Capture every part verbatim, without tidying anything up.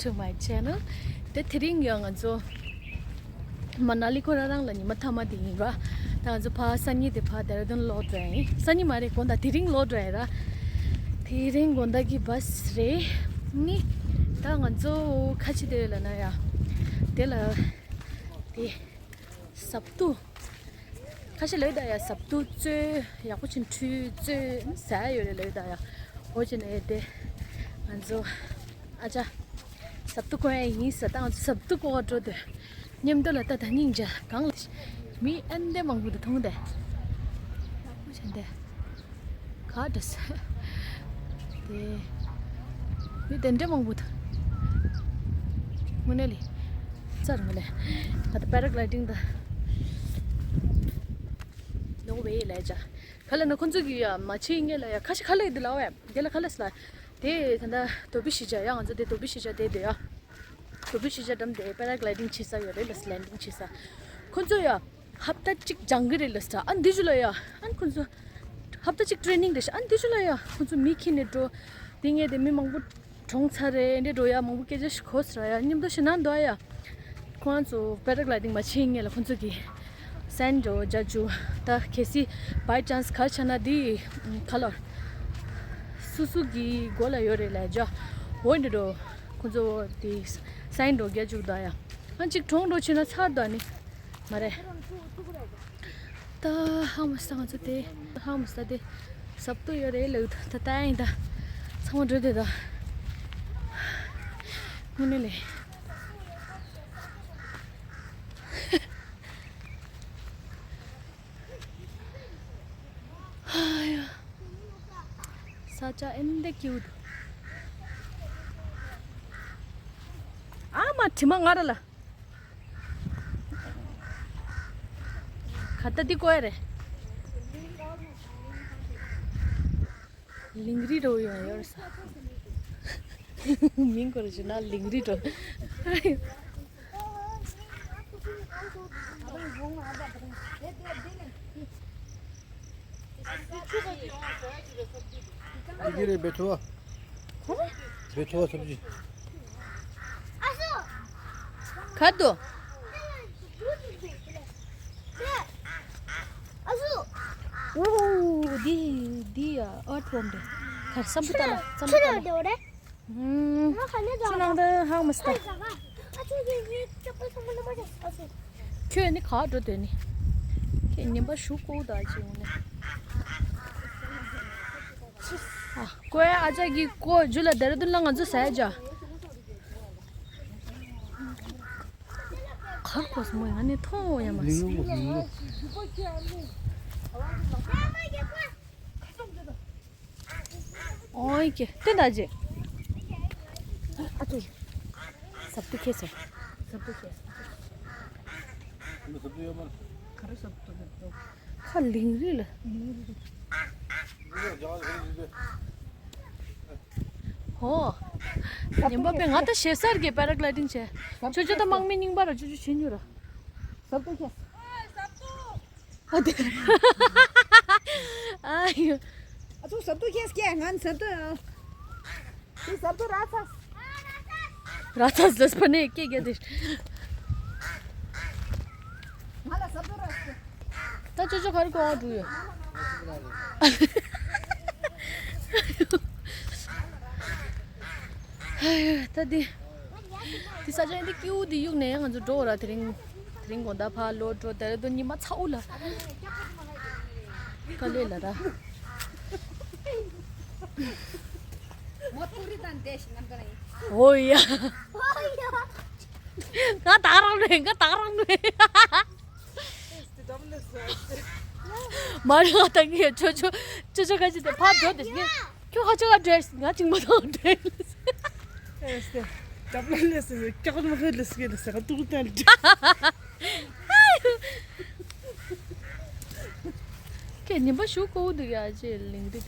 To my channel. དེ་དེ་རིང་ཡང་ང་ཚོ་མ་ན་ལི་ཁོ་རང་རང་ལ་ཉི་མ་མཐའ་མ་དེ་ཡིན་ར། ད་ང་ཚོ་ཕ་སང་ཉིན་དེ་ཕ་ཌེ་ར་ཌུན་ལོག་འགྲོ་ཡ་ཡིན། སང་ཉིན་མ་རེད། དགོང་དག་དེ་རིང་ལོག་འགྲོ་ཡ་ར། དེ་རིང་དགོང་དག་གི་བྷ་སི་རེད། ནི་ད་ང་ཚོ་ཁ་ཆེ་དེ་ལ་ན་ཡ། དེ་ལ་དེ་ཟབ་ཏུ། ཁ་ཤས་ལོས་ད་ཡ་ཟབ་ཏུ་བཙོས་ཡག་པོ་ཅིག་འཁྲུད་བཙོས་ཟ་ཡ་ཡོད་རེད་ལོས་ད་ཡ། འོ་ཅི་ནས་དེ་ང་ཚོ་ཨ་ཅག་ཟབ་ཏུ་གོན་ཡ་ཡིན་ཟེར། ད་ང་ཚོ་ཟབ་ཏུ་གོན་ག་འགྲོ་དུས་མཉམ་དུ་ལ་ད་ད་སྙིང་རྗེ་གང་ལ་མི་ཨན་དེ་མང་པོ་དུ་མཐོང་དེ་ཡག་པོ་བྱས་དེ། ག་འདྲ་ས། དེ། མི་དེ་འདྲ་མང་པོ་འདུག་དངོས་གནས་ལས། རྩར་མ་ལས། ད་ལྟ་པེ་ར་གི་ལའི་ཌིང་དང་། ནོ་ཝེ་ལས་བྱ། ག་ལ་ན་ཁོང་ཚོ་གི་ཡ་མ་ཕྱིན་ངེས་ལ་ཡ་ཁ་ཤས་ཁ་ལག་འདི་ལ་བས། རྒན་ལ་ཁ་ལག་སི་ལ། དེ་ད་ལྟ་དོ་པི་ཤི་ཇ་ཡ་ང་ཚོ་དེ་དོ་པི་ཤི་ཇ་དེ་དེ་ཡ། དོ་པི་ཤི་ཇ་འགྲམ་དེ་པེ་ར་གི་ལའི་ཌིང་བྱེད་ས་ཡོད་རེད་ལ་སི་ལེན་ཌིང་བྱེད་ས། ཁོང་ཚོ་ཡ། ཧབ་ཏ་གཅིག་སྦྱང་གི་རེད་ལ་སི་ད། ཨ་འདི་ཞུ་ལ་ཡ། ཨ་ཁོང་ཚོ། ཧབ་ཏ་གཅིག་ཊི་རེ་ནིང་རེད་ཤག་ཨ་འདི་ཞུ་ལ་ཡ། ཁོང་ཚོ་མི་ཁྱེར་ནས་འགྲོ། དེ་ངས་དེ་མི་མང་པོ་གྲོངས་ཚར་རེད་འདྲེ་འགྲོ་ཡ་མང་པོ་སྐད་ཆ་ཞིག་གོ་ས་ར་ཡ་མཉམ་དུ་ཞེ་ན་འདུག་ཨ་ཡ། ཁོང་ཚོ་པེ་ར་གི་ལའི་ཌིང་མ་བྱེད་ངེས་ལ་ཁོང་ཚོ་གི་སན་འགྲོ་རྒྱ་ཇུ་ད་གལ་སྲིད་བའི་ཅན་སི་ག་ཆ་ན་དེ་ཁ་ལོར་སུ་སུ་གི་མགོ་ལ་ཡོད་རེད་ལ་རྒྱ་འོ་འདྲེ་འགྲོ་ཁོང་ཚོ་དེ་སན་འགྲོ་རྒྱ་ཇུ་ད་ཡ་ཨ་གཅིག་གྲོངས་འགྲོ་ཕྱིན་ན་ཚར་ད་ནི། མ་རེད། ད་ཧང་མ་སྟ་ང་ཚོ་དེ་ཧང་མ་སྟ་དེ་ཟབ་ཏུ་ཡོད་རེད་ལ་ད་ད་ཡིན་ད་ཚང་མ་འགྲོ་དེ་ད་དངོས་གནས་ལས། ཧ་ཡ། ས་ཆ་ཨེ་འདྲ་སྐྱིད་པོ་འདུག་ཨ་མ་དྲི་མ་ང་ར་ལ། ཁ་ཏ་འདི་བཀོད་རེད། ལིང་རི་རོ་ཡོང་ཡོད་ས། མིང་སྐོར་ཞུ་ན་ལིང་རི་རོ། ཡི་གེ་རེ་བེ་ཐོ། བེ་ཐོ་སབ་ཇི། གར་དུ། ཨོ་འདི་འདི་ཡ་ཨར་ཐི་ཝོམ་རེད། གར་སམ་བྷུ་ཏ་ལ་སམ་བྷུ་ཏ་ལ། ཆུ་ནང་དུ་ཧང་མ་སྟ། ཁྱོད་ནི་ག་འགྲོ་དོན་ནི། ཁྱེད་ཉིན་པ་ཞུ་ཀོ་ད་ཅི་ཡོང་ནི། ཨ་ཀོའི་ཨ་ཅག་གི་ཀོ་ཇུ་ལ་ཌེ་ར་ཌུན་ལ་ང་ཚོ་ཟ་ཡ་ཇ། གར་ཀོ་སི་མོ་ཡང་ནི་མཐོང་ཡ་མ་སི། ཨོའི་ཀེ་ཏེ་ད་ཇེ། ཨ་ཏུ། ཟབ་ཏུ་ཁེ་སོ། ཟབ་ཏུ་ཁེ། ཁ་ལིང་རི་ལ། ཧོ། ཉམས་པ་པས་ང་ད་ཞེ་སར་གི་པེ་ར་གི་ལའི་ཌིང་བྱས། ཆོ་ཆོ་ད་དམག་མི་རྙིང་པ་ར་ཆོ་ཆོ་བྱེད་ཉོ་ར། ཟབ་ཏུ་ཁེ། ཨ་དེ། ཨ་ཡོ། ཨ་ཚོ་ཟབ་ཏུ་ཁེ་སྐྱེ་ང་ཟབ་ཏུ། དེ་ཟབ་ཏུ་ར་ཚ། ར་ཚ་ཟབ་པ་ནས་སྐྱེ་རྒྱ་དེ། ང་ལ་ཟབ་ཏུ་ར་སྐྱེ། ད་ཅོ་ཅོ་ག་རེ་གོ་བ་འགྲོ་ཡོད། ཨ་ཡོ། ད་དེ། དེ་ས་ཆ་འདི་ཀེའུ་འདི་གཡུག་ནས་ང་ཚོ་འགྲོ་ར་དེ་རིང་། དེ་རིང་དགོང་དག་ཕར་ལོག་འགྲོ་དེ་ར་དོ་ཉི་མ་ཚ་འུ་ལ། དཀའ་ལས་ལ་ར། ངོ་ཐུག་རི་དང་འདྲེ་ཞིག་ནམ་ག་ལ་ཡིན། འོ་ཡ། ང་ད་རང་རེད་ང་ད་རང་རེད། མ་རེད་ང་ད་ངས་ཆོ་ཆོ་ཆོ་ཆོ་ག་ཅི་དེ་ཕར་འགྲོ་དེ་ངས། ཁྱོད་ཧ་ཅང་ག་འདྲེས་ང་ཅིག་མ་མཐོང་འདྲེས། ཨེ་སྟེ། ཏབ་ལ་ལེ་སི་ཀྱག་མ་ཧེ་ལེ་སི་ཀེ་ལེ་སི་ཀ་ཏུག་ཏན་ཏི། ཁྱེད་ཉིན་པ་ཞུ་ཀོ་འདུག་ཡ་ཅེ་ལིང་རིག་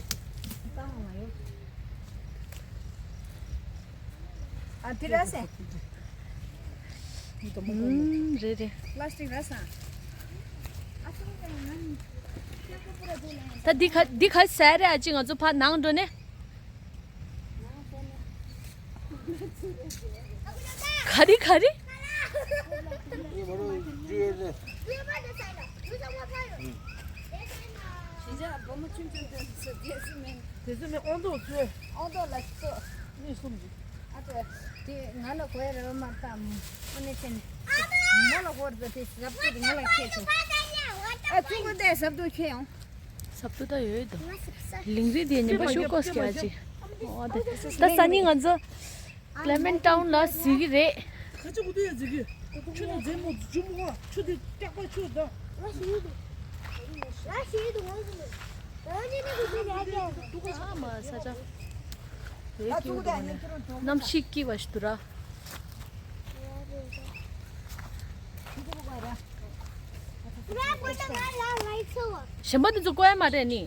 ཨ་དེ་ར་སེ། ཨུམ་རེད་རེད། པ་ལ་སི་ཊིག་ར་སང་། ད་འདི་ཁ་འདི་ཁ་ཟས་རེད་ཨ་ཅེ་ང་ཚོ་ཕར་ནང་འགྲོ་ནས། ག་རེ་ག་རེ། དེ་ཚོ་མེད་ཨོང་ཏོག་ཚོས། ཨོང་ཏོག་ལ་ཚོ། གཉིས་གསུམ་གྱི། ཨ་ཏོ། དེ་ང་ལ་གོ་ཡ་རེད་མ་ལྟ་མོ། ཨ་ནེ་ཆེ་ནི། ང་ལ་གོ་རེད་དེ་ཟབ་ཏུ་ང་ལ་ཁྱེད་ཚོ། ཨ་ཚུ་གོ་དེ་ཟབ་ཏུ་ཁྱེད་ཡོང་། ཟབ་ཏུ་ད་ཡོད་དོ། ལིང་རི་དེ་ཉན་པ་ཤུ་ཀོས་ཀྱ་ཅི། ཨོ་དེ། ད་ས་ནི་ང་ཚོ། ཀླེ་མེན་ཊའུན་ལ་གཟིགས་ཀྱི་རེད། ཁ་ཆུ་གུ་དུ་ཡ་གཟིགས་ཀྱི། ཁྱོད་ནི་རྫས་མོ་ཇུ་མོ་ཁ་ཆུ་དེ་སྐྲག་པ་ཆུ་ད། ང་ཞིག་ཡོད་དུ། ང་ཞིག་ཡོད་དུ་ང་ཞིག་ཡོད། ང་ཞིག་ཡོད་དུ་ང་ཞིག་ཡོད། ཨ་མ་ས་ཆ། རེད་ཀྱི་འདུག་ནི། གནམ་གཤིས་སྐྱིད་པ་ཞིག་འདུག་ར། གཞན་པ་དེ་ཚོ་བཀོལ་ཡ་མ་རེད་ནི།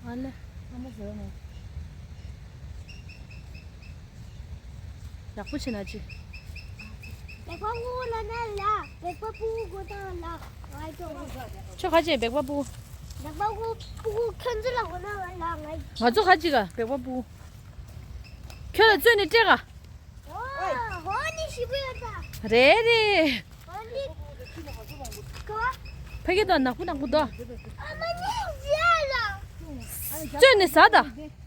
ཨ་ལེ། ཡག་པོ་བྱེད་ན་ཅི། བེག་པ་པུ་ལ་ན་ལ། བེག་པ་པུ་གོ་ད་ལ། ཁྱོད་ག་ཅི་བེག་པ་པུ། བེག་པ་པུ་པུ་ཁྱོད་ཚོ་ལ་གོ་ན་ལ་ང་། ང་ཚོ་ག་ཅི་ག་བེག་པ་པུ། ཁྱོད་ལ་བཙོས་ནས་སྤྲད་ག། ཨོ་ཧོ་ནི་ཞིབ་ཡོད་ད། རེད་རེད། ཨོ་ནི། ཕ་གི་དང་ནག་པོ་ནག་པོ་དོ། ཨ་མ་ནི་ཟེར་ལ། བཙོས་ནས་ཟ་ད།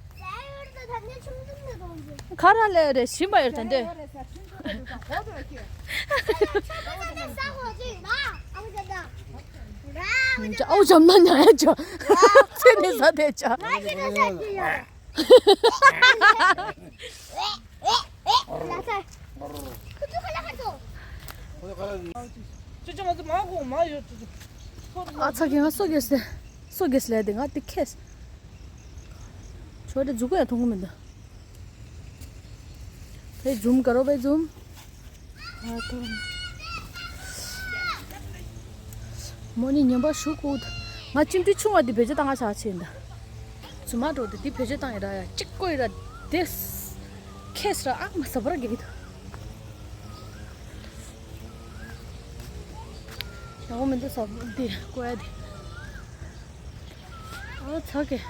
ག་ར་ལས་རེད་ཞིམ་པ་ཡོད་ད་འདོད། ཨའུ་ཇམ་ན་ཉ་ཡ་ཇ། བཙོས་ནས་ཟ་དེ་ཇ། ཨ་ཚ་གི་ང་སོ་གེ་སེ། སོ་གེ་སེ་ལས་དེ་ང་དེ་ཁེས། ཆོ་དེ་འཛུགས་ཡ་མཐོང་གི་མི་འདུག་བེ་ཛུམ་ཀ་རོ་བེ་ཛུམ། མོ་ནི་ཉན་པ་ཞུ་ཀུ། ང་ཅིམ་ཀྲི་ཆུང་བ་འདི་བེད་སྤྱོད་བཏང་ང་ཆ་ཆེ་འདི། ཛུ་མ་འགྲོ་དེ་འདི་བེད་སྤྱོད་བཏང་ཡ་ར་ཡ་གཅིག་ཀོ་ཡ་ར་དེ། ཁེས་ར་ཨ་མ་ས་བར་གེ་གི་ད། ཡག་པོ་མི་འདུག་ས་འདི་ཀོ་ཡ་དེ། ཨ་ཚ་གེ།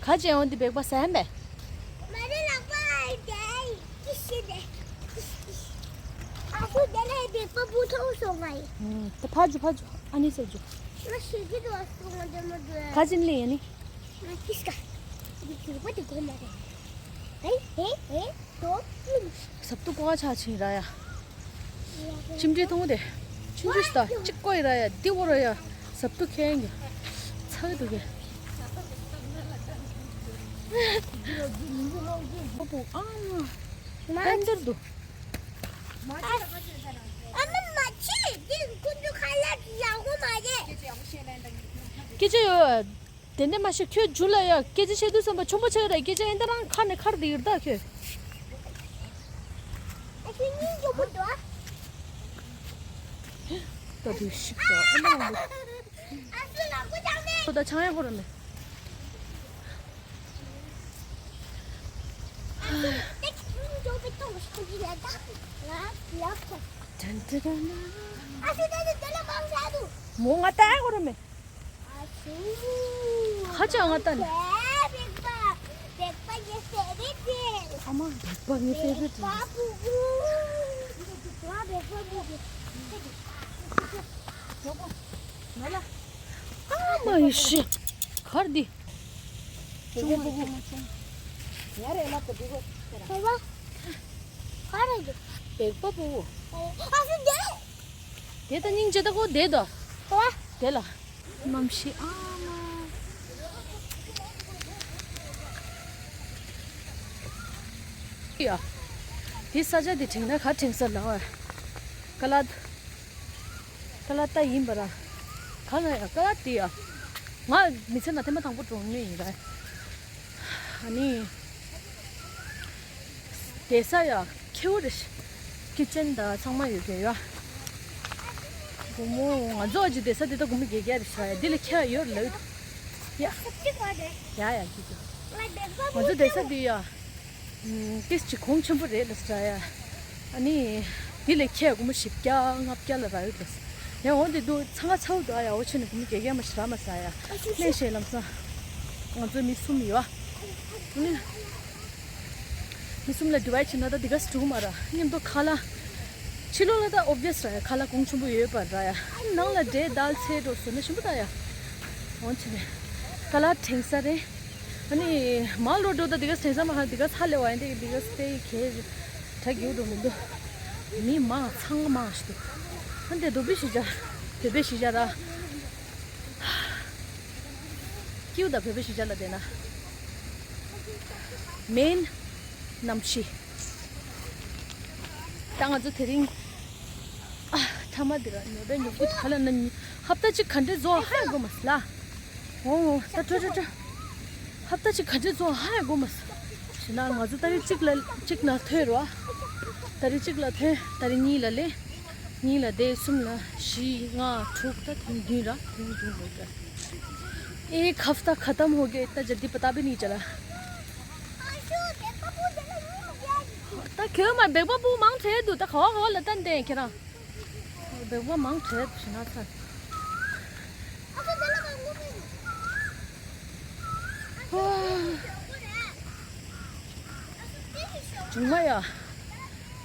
ག་བྱས་འོང་འདི་བེག་པ་ཟ་ཡ་མེད། མ་རེད་ལག་པ་ཨེ་དེ་ཀི་ཤི་དེ། ཨ་ཁུ་དེ་ལས་བེག་པ་བུ་ཐོག་སོང་ང་ཡི། ད་ཕ་ཇུ་ཕ་ཇུ་ཨ་ནི་ཟེར་ཇུ། ང་ཤི་གི་འདུག་ཨ་སོང་ང་དེ་མ་འདུག་ག་ཅིན་ལེ་ཡ་ནི། ང་ཀི་ཤི་ཀ། འདི་བེག་པ་དེ་གོ་མ་རེད། ཧེ་ཧེ་ཧེ། ཟབ་ཏུ་ཀོ་ཆ་ཆིན་ར་ཡ། ཅིམ་ཀྲི་ཐུང་དེ། ཆུང་ཆུང་ཞིག་ད་གཅིག་ཀོ་ཡི་ར་ཡ་འདི་བོ་ར་ཡ། ཟབ་ཏུ་ཁེན་གི། ཚ་གི་འདུག་གི། ཨོ་པོ་ཨ་མ། ཧན་ཛར་འདུག་ཨ་མ་མ་ཆི་འདི་ཀུན་ཏུ་ཁ་ལག་ཡག་པོ་མ་རེད། སྐད་ཆ་ཡོད། དེ་འདྲ་མ་ཤེས་ཁྱོད་རྒྱུ་ལ་ཡ་སྐད་ཆ་བཤད་དུས་བསམ་པ་ཆུང་པོ་ཆགས་ར་སྐད་ཆ་ཨེ་འདྲ་རང་ཁ་ནས་ཁར་དེ་ཡིར་ད་ཁྱོད། ཨ་ཁྱོད་སྙིང་རྗེ་པོ་འདུག་ད་དུ་ཤིག་ད་ཨེ་འདྲ་མང་པོ། ཨ་ཁྱོད་ལག་པ་བརྐྱངས་ནས། ཁོ་ད་ཆང་ཡག་པོ་ར་མེད། ཨ་ཁྱོད་སྙིང་རྗེ་པོ་འདུག་ང་ལག་པ། ཏན་ཏན་ཏན། ཨ་ཁྱོད་ད་དུ་དེ་ལ་མང་ས་འདུག་མོ་ང་ད་ཡག་པོ་ར་མེད། ཁ་ཅག་ང་ལྟ་ནས། ཨ་མ་བེག་པ་ངའི་ཕེ་ཝ་རིཊ་རེད། ཨ་མ་ཡི་ཤི། གར་འདི། ཆུང་མ་ཆུང་མ་ཆུང་མ། ང་རེ་ལབ་ཏུ་འགྲོ་གོ། བེག་པ་པོ། དེ་ད་སྙིང་རྗེ་ད་གོ་དེ་ད། དེ་ལ། གནམ་གཤིས་ཨ་མ། ཡ། དེ་ས་ཆ་དེ་དྲན་ན་ག་དྲན་ས་ལ་བ། ཀ་ལ། ཀ་ལ་ཏ་ཡིན་པ་ར། ག་ལ་ཡ་ཀ་ལ་ཏི་ཡ། ང་མི་ཚེ་ན་ཐེངས་མ་དང་པོ་འགྲོ་ངེས་ཡིན་ར། ཨ་ནི། བསྡད་ས་ཡ་ཁེ་བོ་རེད། ཀི་ཅན་ད་ཚང་མ་ཡོད་ཀྱི་ཡ། སྒོར་མོ་ང་ཚོ་ཨ་ཅི་བསྡད་ས་དེ་ད་སྒོར་མོ་བརྒྱད་བརྒྱ་རེད་ཤག་ཡ། འདི་ལས་ཁེ་བ་ཡོད་ལབ་ཡོད། ཡ། ཡ་ཡ་ཁྱེད་ཚོ། ང་ཚོ་བསྡད་ས་དེ་ཡ། ཏིས་ཅིག་གོང་ཆེན་པོ་རེད་ལ་ཟེར་ཡ། ཨ་ནི། འདི་ལས་ཁེ་སྒོར་མོ་བཞི་བརྒྱ་ལྔ་བརྒྱ་ལ་རག་ཡོད་ལ། ཡ་འོ་འདི་འདུག་ཚང་ཁ་ཚ་བོ་འདུག་ཨ་ཡ། འོ་ཆེ་ནས་བུ་མོ་དགེ་རྒན་མ་ཞིག་རག་མ་སོང་ཨ་ཡ། ལྷན་ཞེས་ལམ་སང་ང་ཚོ་མི་གསུམ་ཡོད་ཨ། མི་གསུམ་ལ་ཌི་བའི་ཌི་བྱས་ན་ད་འདི་ག་སུ་འགྲོ་གི་མ་རེད། མཉམ་དུ་ཁ་ལག་ཕྱི་ལོགས་ལ་ད་ཨོབ་བི་ཡ་སི་རེད་ཡ། ཁ་ལག་གོང་ཆེན་པོ་ཡོད་པ་རེད་ཡ། ནང་ལ་འབྲས་དལ་ཚལ་འགྲོ་སོང་ན་ཞིམ་པོ་ད་ཡ། འོ་ཆེ་ནས་ཁ་ལག་དྲན་ས་རེད། ཨ་ནི་མ་ལོ་འགྲོ་ད་འདི་ག་དྲན་ས་མ་ཧ། འདི་ག་ཚ་ལེ་བ་ཡིན་ཏེ་འདི་ག་སྟེ་གལ་དྲ་རྒྱུ་འགྲོ་མི་འདུག་མི་མང་ཚང་མ་མང་ཞིག་འདུག་ཨ་འདི་རྡོ་སྦིས་གཞིས་ཆགས། བོད་པའི་གཞིས་ཆགས་ར། ཀིའུ་དང་བོད་པའི་གཞིས་ཆགས་ལ་བསྡད་ན། མེན་གནམ་གཤིས། ད་ང་ཚོ་དེ་རིང་། ཨ། ཐ་མ་འདི་ར་ནོར་བའི་ཉོབ་ཀུ་ག་ལ་ན། ཧབ་ཏ་གཅིག་ག་འདྲས་བཟོ་ཧ་ཡ་གོ་མ་སི་ལ། འོ་འོ་ད་ཀྲོ་ཀྲོ་ཀྲོ། ཧབ་ཏ་གཅིག་ག་འདྲས་བཟོ་ཧ་ཡ་གོ་མ་སི། ཞེ་ན་ང་ཚོ་ཏ་རིག་གཅིག་ལ་གཅིག་ན་ཐོན་རོ། ཏ་རིག་གཅིག་ལ་ཐོན། ཏ་རིག་གཉིས་ལ་ལེ། གཉིས་ལ་བསྡད། གསུམ་ལ་བཞི་ལྔ་དྲུག་ད་ཐེངས་བདུན་ར་ཐེངས་བདུན་ལོ་ཀ། एक हफ्ता खत्म हो गया, इतना जल्दी पता भी नहीं चला। ད་ཁྱོད་མ་སྦེག་པ་པོ་མང་ཆེ་འདུག་ད་ག་བ་ག་བ་ལ་ལྟ་འདན་ཁྱེད་རང་། སྦེག་པ་མང་ཆེ་འདུག་ཞེ་ན་ཚ། ཇུང་ང་ཡ།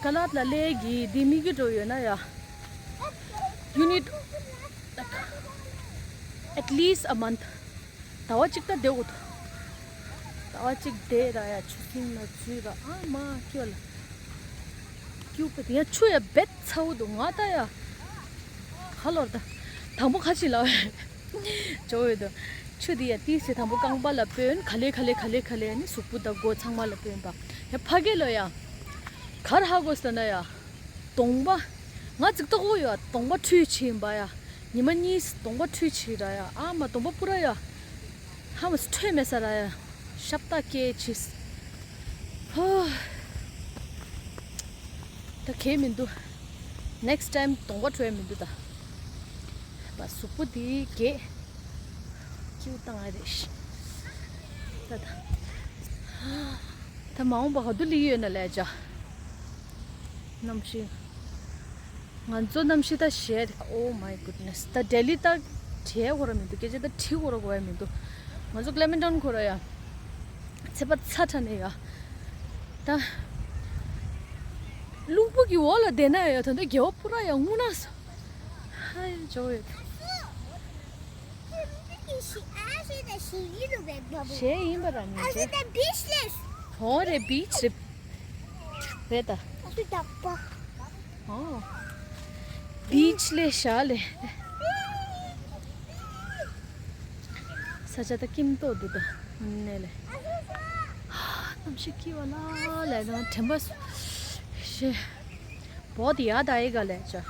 ཀ་ལ་ཏ་ལ་ལས་ཀྱི་འདི་མི་གི་འགྲོ་ཡོད་ན་ཡ། You need at least a month. ཟླ་བ་གཅིག་ད་བསྡད་དགོས་འདུག་ཟླ་བ་གཅིག་བསྡད་ར་ཡ། ཆུ་སྲིན་ལ་འཛུལ་ར་ཨ་མ་སྐྱོ་ལ། སྐྱུག་པ་དེ་ཡང་ཆུ་ཡ་བེད་ཚ་བོ་འདུག་ང་ད་ཡ། ཁ་ལོར་ད། དང་པོ་ཁ་ཕྱི་ལ་བས། ཇོ་བོས་དུ། ཆུ་དེ་ཡ་ཏིས་ཆེ་དང་པོ་རྐང་པ་ལ་སྤོན། ག་ལེ་ག་ལེ་ག་ལེ་ག་ལེ་ནི་གཟུགས་པོ་དང་མགོ་ཚང་མ་ལ་སྤོན་པ། ཡ་ཕ་གི་ལོ་ཡ། གར་ཧ་གོ་ས་ན་ཡ། གདོང་པ། ང་ཙིག་ཏོག་པོ་ཡོད། གདོང་པ་ཁྲུས་བྱེད་ཡིན་པ་ཡ། ཉི་མ་གཉིས་གདོང་པ་ཁྲུས་བྱེད་ར་ཡ། ཨ་མ་གདོང་པ་སྤུ་ར་ཡ། ཧ་མ་སུ་ཁྲོས་མེད་ས་ར་ཡ། ཤབ་ཏ་སྐད་ཆིས། ཧོ། ད་གས་མི་འདུག Next time གདོང་པ་ཁྲོས་མི་འདུག་ད། པ་གཟུགས་པོ་འདི་གས། ཁྱིའུ་བཏང་ཨ་རེ་ཤི། ད་ད། ད་མ་འོངས་པ་ག་དུས་ལི་ཡོད་ན་ལས་བྱ། གནམ་གཤིས། ང་ཚོ་གནམ་གཤིས་ད་ཞེད། Oh my goodness. ད་ལྡི་ལི་ད་བྲེལ་གོ་ར་མི་འདུག་སྐད་ཆ་ད་དྲི་གོ་ར་གོ་ཡ་མི་འདུག་ང་ཚོ་ཀླེ་མེན་ཊོན་ཁོ་ར་ཡ། ཚེ་པ་ཚ་ཁྲ་ནས་ཡ། ད། རླུང་བུ་གི་འོག་ལ་བསྡད་ན་ཡ་ད་ད་རྒྱལ་བ་སྤུ་ར་ཡ་སྔུན་ན་སོ། ཧ་ཡ་ཇོ་ཡོད། གཞས་ཡིན་པ་ར་ནི་ཇེ། ཧོ་རེ་བིཆ་རེ། རེད་ད། ཨོ། བིཆ་ལེ་ཤ་ལེ། ས་ཆ་ད་ཀིམ་ཏོ་འདུག་ད། ནེ་ལེ། གནམ་གཤིས་སྐྱིད་པ་ལ་ལས་དང་དྲན་པ་ཤེས། བོད་ཡ་ད་ཨེ་ག་ལས་ཅ།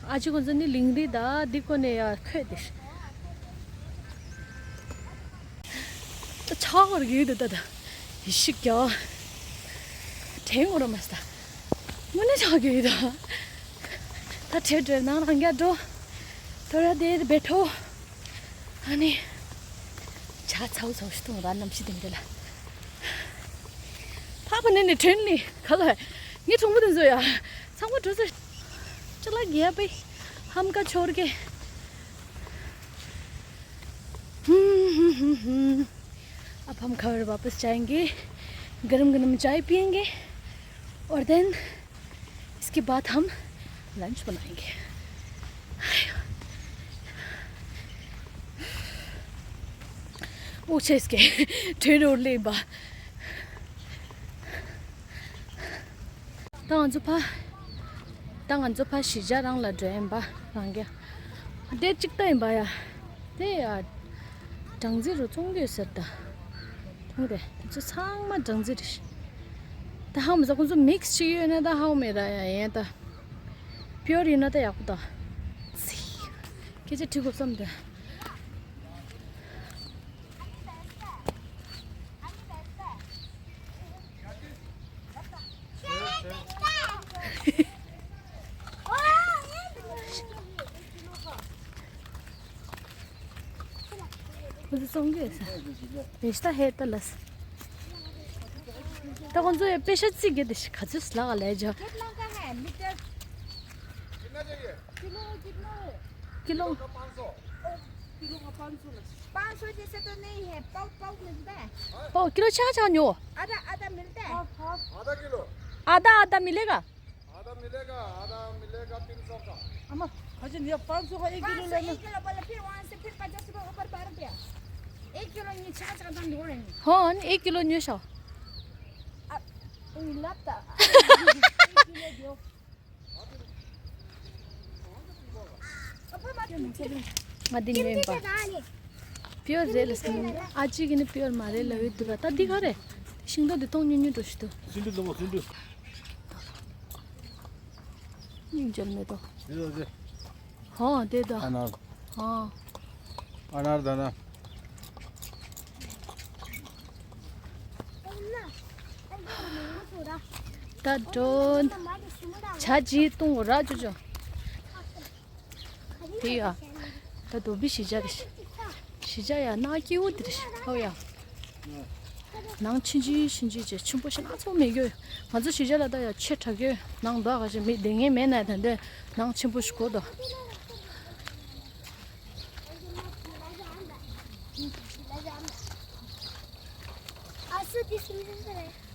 ཨ་ཅི་ཁོང་ཚོ་ནི་ལིང་རི་ད་འདི་ཀོ་ནས་ཡ་ཁོད་དེ། ད་ཆག་གོ་ར་གི་ཡོད་ད་ད། ཡི་ཤིག་གྱ། དྲན་གོ་ར་མ་སྟ། དངོས་གནས་ཆག་གི་ཡོད་ད། ད་དྲན་དྲན་ནང་རང་རྒྱ་འགྲོ། ཐོ་ར་དེ་བེ་ཐོ། ཨ་ནི། ཆ་ཚའུ་ཚའུ་ཤི་ཐུང་ར་གནམ་གཤིས་དེ་འདྲ་ལ། ཕ་ཕ་ནས་ནས་དྲན་ནི་ག་ལ། ངའི་གྲོགས་པོ་དེ་ཚོ་ཡ། ཚང་མ་འགྲོ་ཚར། चला गया भाई, हम का छोड़ के। हम्म, हम्म, हम्म, हम्म। अब हम घर वापस जाएंगे, गरम गरम चाय पियेंगे और देन इसके बाद हम लंच बनाएंगे। वो चीज़ के ट्रेन और ले बा। ད་ང་ཚོ་ཕ། ད་ང་ཚོ་ཕ་གཞིས་ཆགས་རང་ལ་འགྲོ་ཡིན་པ་རང་རྒྱ། དེ་གཅིག་ལྟ་ཡིན་པ་ཡ། དེ་ཡ། སྦྲང་རྩི་རུ་བཙོང་གི་ཡོད་ཟེར་ད། མཐོང་རེད་དེ་ཚོ་ཚང་མ་སྦྲང་རྩི་རེད། ད་ཧ་མ་ཟ་ཁོང་ཚོ་མིག་སི་ཅིག་ཡོད་ན་ད་ཧ་མེད་ར་ཡ་ཡན་ད། པིའོར་ཡིན་ན་ད་ཡག་པོ་ད། སི། སྐད་ཆ་དྲི་དགོས་བསམ་ད། ཁོ་ཚོ་བཙོང་གི་ཡོད་ས། རེ་ཤ་ད་ཧེ་ད་ལ་ས། ད་ཁོ་ཚོ་ཡ་པེ་ཤ་རྩི་གི་དེ་ཤི་ག་ཚོད་ལག་ལས་ཇ། किलो कितना है? किलो का पाँच सौ। किलो का पाँच सौ लगता है। पाँच सौ जैसे तो नहीं है, पाव पाव मिलता है। पाव किलो छः छः न्यू। आधा आधा मिलता है। Half half. आधा किलो। आधा आधा मिलेगा। आधा मिलेगा, आधा मिलेगा तीन सौ का। अम्मा, खजन ये पाँच सौ का एक किलो पाँच सौ लेना। एक किलो बोले, फिर वहाँ से फिर पचास रुपये ऊपर बारह रुपया। एक किलो ये छः छः दाम हो रहे हैं। हाँ, एक किलो न्यू शा। अब, ये लाता। एक किलो दो। ང་འདི་ཉོས་ཡིན་པ། པིའོར་རེད་ལ་ཟེར་ནས། ཨ་ཅེ་གིས་ནི་པིའོར་མ་རེད་ལབ་ཡོད་འདུག་ག་ད་འདི་ག་རེད། ཤིང་ཏོག་འདི་མཐོང་ཉུང་ཉུང་འགྲོ་ཞིག་འདུག་སུན་ཏུ་ལོ་སུན་ཏུ། སྙིང་རྗེ་མེད་དོ། འདི་ལོ་ཟེར། ཧོ་དེ་དོ། ཨ་ན། ཧོ། अनार दाना। ད་འགྲོ། ཇ་ཅིག་བཏུང་ར་ཅོ་ཅོ། དེ་ཡ། ད་དོ་བི་ཞི་ཇ་རེ། ཞི་ཇ་ཡ་ན་ཀི་འུ་དེ་རེ་ཧོ་ཡ། ནང་ཆུང་ཆུང་ཆུང་ཆུང་ཆེ་ཆེན་པོ་ཞིག་སྣ་ཚོགས་མེད་གི། ང་ཚོ་ཞི་ཇ་ལ་ད་ཡ་ཆེ་དྲགས་གི། ནང་ད་ག་ཞིག་མི་བསྡད་མཁན་མེད་ན་ད་འདི་ནང་ཆེན་པོ་ཞིག་གོ་ད།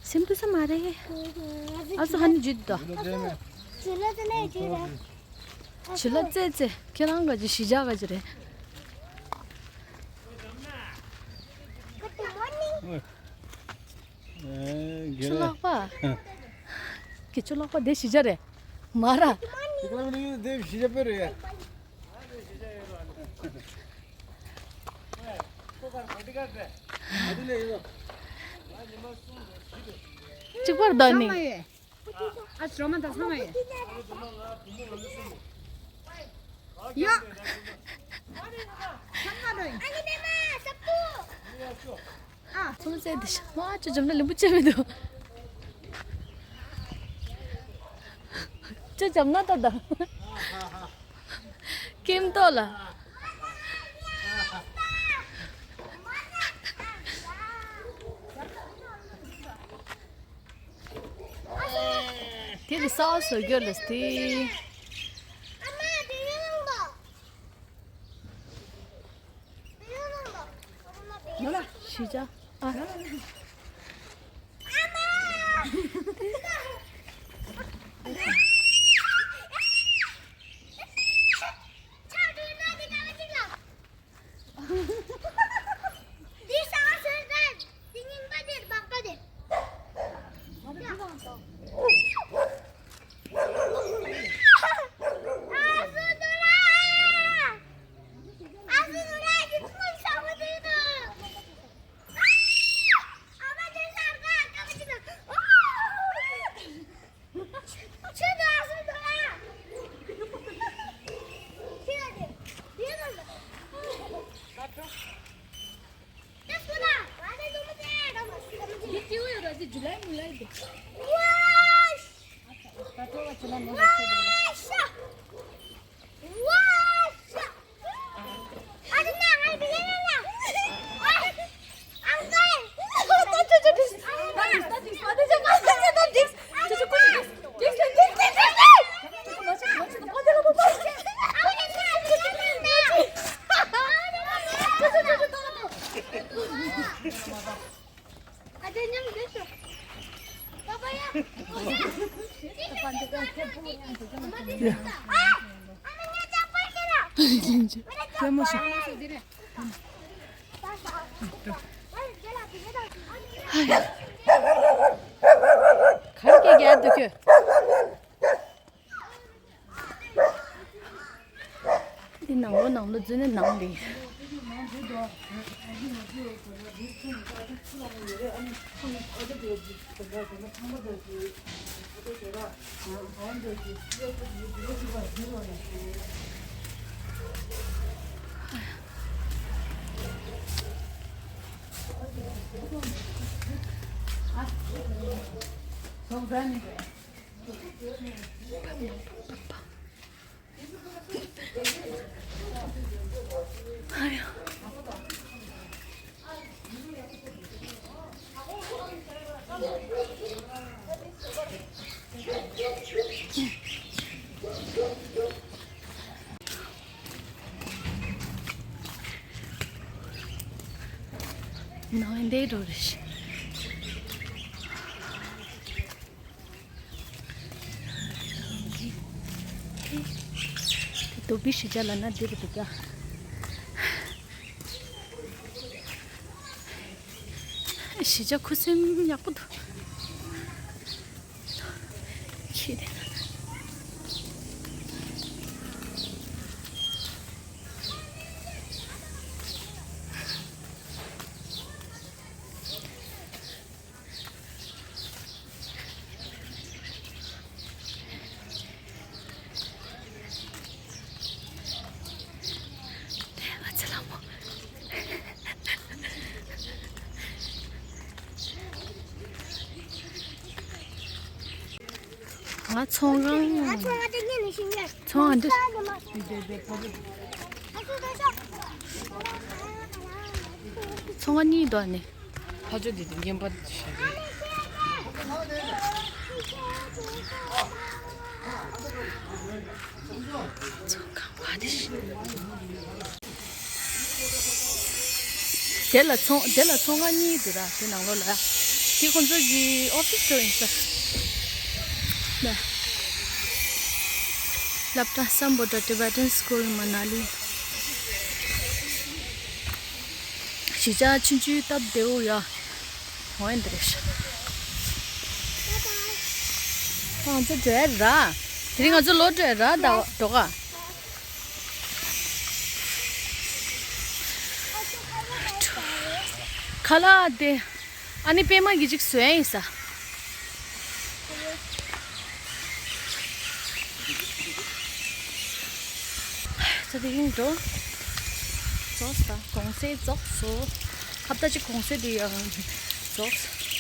སེམས་སྡུག་ས་མ་རེད། ཨ་སུ་ཧ་ནི་ཇུད་ད། ཇུ་ལ་ཙེ་ཙེ། ཁྱེད་རང་ག་ཅི་ཞི་ཇ་ག་ཅི་རེད། ཨེ། ཆུ་ལག་པ། ཁྱེད་ཆུ་ལག་པ་དེ་ཞི་ཇ་རེད། མ་ར། དེ་ག་ལ་མི་དེ་ཞི་ཇ་པེ་རེད། གཅིག་པར་ད་ནི། ཨ་ཞོ་མ་ད་ཚང་མ་ཡིན། ཡ། ཚང་མ་རེད། ཨ། ཚོ་ཚེ་འདི་ཤ་མ་ཅོ་འཇམ་ན་ལེམ་བུ་ཅེ་མི་འདུག་ཅོ་འཇམ་ན་ད་ད། ཀེམ་ཏོ་ལ། དེ་ལ་སའོ་སོ་རྒྱོ་ལ་སྟེ། ཞི་ཅང་། ཨ། འདི་ས་སེར་ཟན། འདི་རྙིང་པ་དེ་སྦག་པ་དེ། གར་སྐད་རྒྱག་འདུག་ཁྱོད། འདི་ནང་ལོ་ནང་ལོ་འཛུལ་ནས་ནང་ལས། འདི་འགྲོ་རེད། རྡོ་སྦིས་གཞིས་ཆགས་ལབ་ན་འདི་རེད་འདུག་ག་གཞིས་ཆགས་ཁུ་སིམ་ཡག་པོ་འདུག་ཁྱི་དེ། ཨ་ཙི་ལགས་མོ། ང་ཚོང་ཁང་། ཚོང་ཁང་འདི། ཚོང་ཁང་གཉིས་འདུག་ཨ་ནི། ཕ་ཆོས་འདི་དེ་རྔན་པ་ཞིག་རེད། ཚོང་ཁང་བ་དེ་ཞིག་དེ་ལ་ཚོང་དེ་ལ་ཚོང་ཁང་གཉིས་འདུག་ར། དེ་ནང་ལོགས་ལ་དེ་ཁོང་ཚོ་གི་ཨོ་ཕི་སི་འདྲ་ཡིན་ས། ལ་སློབ་གྲྭ་སམ་བྷོ་ཊ་ཊི་བེ་ཊན་སི་ཀུལ་མ་ན་ལི། གཞིས་ཆགས་ཆུང་ཆུང་སྟབས་བདེ་བོ་ཡ། འོ་ཡིན་འདི་རེད་ཤག་ང་ཚོ་འགྲོ་ཡ་ར། དེ་རིང་ང་ཚོ་ལོག་འགྲོ་ཡ་ར་ད་འགྲོ་ག་ཁ་ལག་དེ། ཨ་ནི་པད་མ་གིས་ཅིག་བཟོས་ཡིན་ས། ཚ་དེ་ཡིན་འགྲོ། རྫོགས་ས། གུང་སེང་རྫོགས་སོ། ཁ་བརྡ་ཅིག་གུང་སེང་དེ་ཡང་རྫོགས།